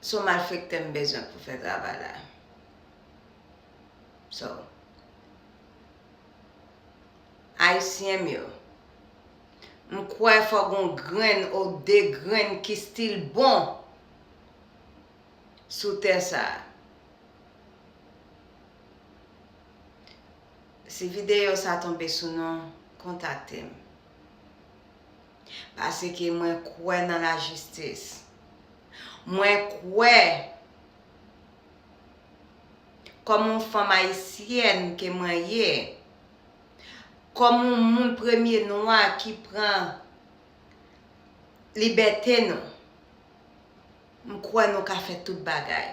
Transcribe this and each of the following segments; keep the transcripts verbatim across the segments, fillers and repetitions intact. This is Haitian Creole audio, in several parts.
Se yon malfektè m bezwen pou fè travay la. So, Ayisyen m yo, m kwè fò gon grenn ou de grenn ki still bon sou tè sa a. Si videyo sa tonbe sou nou, kontakte m. Paske mwen kwè nan lajistis. Mwen kwè, kòm yon fanm ayisyèn ke mwen ye, kòm yon moun premye nwa ki pran libète nou, m kwè nou ka fè tout bagay.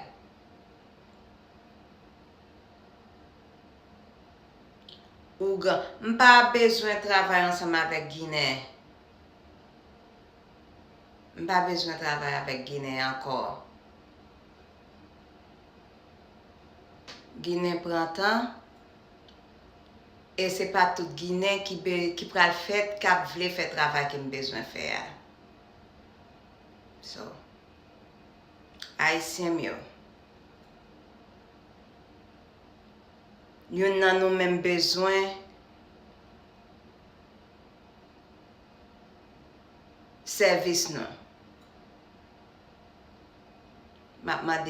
Ougan, m pa bezwen travay ansanm avèk Ginen. M pa bezwen travay avèk Ginen ankò. Ginen pran tan, e se pa tout Ginen ki be, ki pral fèt, k ap vle fè travay ke m bezwen fè a. So, Ayisyen m yo, youn nan nou menm bezwen sèvis nou. M ap mande